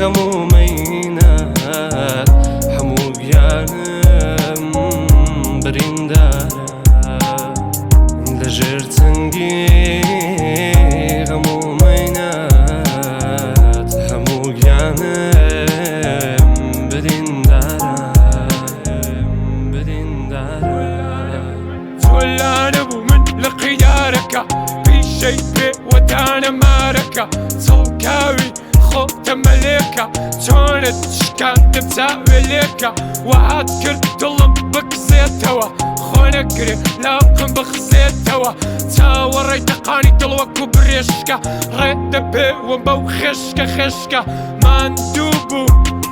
غەم و مەینەت، هەموو گیانم بریندارە لەژێر چنگی غەم و مەینەت، هەموو گیانم بریندارە بریندارە. چۆلانە بوو من لە قیدارەکە، پیشەی پێ وەدانە مارەکە، چڵکاوی خۆتە مەلێکە، چۆنت شکاندم چاوێ لێکە، وەهات کرد دڵم بکزێتەوە، خۆ نەگرێ لاقم بخزێتەوە، چاوەڕێی تەقانی دڵ وەکو برێشکە، ڕێ دەپێوم بەو خێشکە خێشکە، ماندوو بوو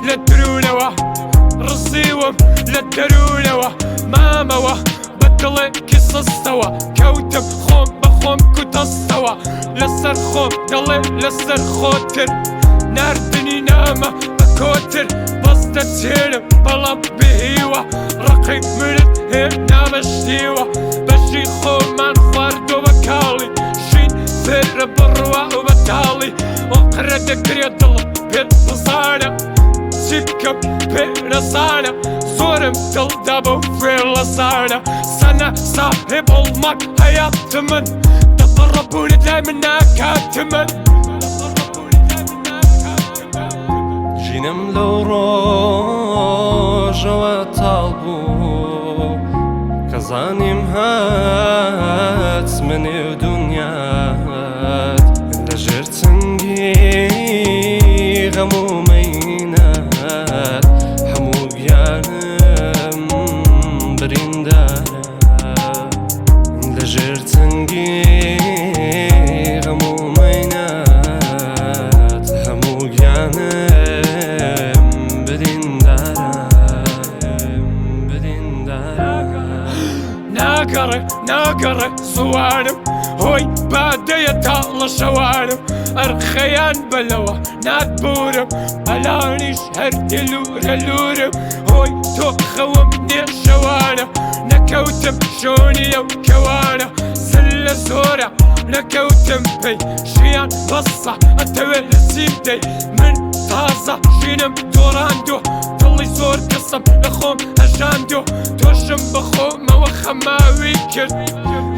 لە درونەوە، ڕزیوم لە دەروونەوە، مامەوە بە دڵێکی سستەوە، کەوتم خۆم بە خۆم کوتەستەوە، لەسەر خۆم دەڵێ لەسەر خۆتر، ناردنی نامە بە کۆتر، بەس دەچێنم بەڵام بێهیوە، ڕقی منت هێنا بەشتیوە، بەشی خۆمان خواردۆ بە کاڵی، شین فێرە بڕوا و بە تاڵی، ئۆقرە دەگرێ دڵم پێت بزانە، چی بکەم پێ نەزانە، زۆرم دڵدا بەو فێڵەزانە، sana sahip olmak hayatımın تقربوني دايما كاتمن. ژینم لەو ڕۆژەوە تاڵ بوو کە زانیم هاتمە نێو دنیات، لەژێر چنگی غەم و مەینەت، هەموو گیانم بریندارە لەژێر چنگی غەم و مەینەت، هەموو گیانم بریندارە بریندارە. ناگەڕێ ناگەڕێ زوانم، هۆی بادەیە تاڵە شەوانم، ئەرخەیان بەلەوە ناتبورم، ئەلانیش هەر دلورە لورم، هۆی تۆ خەوم نێ شەوانە، نەکەوتم شۆنی لەو کەوانە، زلە زۆرە نەکەوتم پێی، ژیان بەسە ئەتەوێ لە چی بدەی، من تازە ژینم دۆڕاندووە، دڵی زۆر کەسم لە خۆم هەژاندووە، تۆشم بە خۆمەوە خەماوی کرد،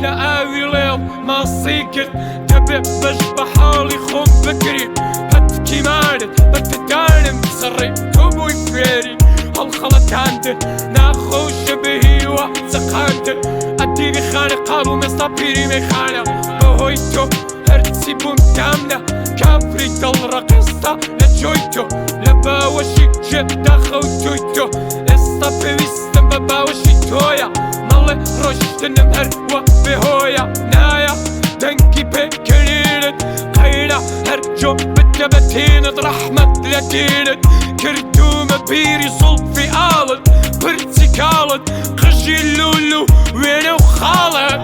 لە ئاوی ڵێڵ ماسی کرد، دەبێ بەش بە حاڵی خۆم بگری، پەتکیمانت بە ددانم سڕی، تۆ بووی فێری هەڵخەڵەتاندن، ناخۆشە بەهیوە چەقاندن، ئەدیبی خانە قابووم ئێستا پیری مەیخانە، بەهۆی تۆ هەرچی بووم دامنا، کافری دڵ ڕەقێستا لە جۆی تۆ، لە باوەشی جێدا خەوتووی تۆ، ئێستا پێویستم بە باوەشی تۆیە، مەڵێ ڕۆشتنم هەر وە بێهۆیە، نایە دەنگی پێکەنینت، قەینا هەر جۆ بدە بە تینت، ڕەحمەت لە دینت، کردوومە بیری زوڵفی ئاڵت، پرچی کاڵت، قژی لولو وێنە و خاڵت.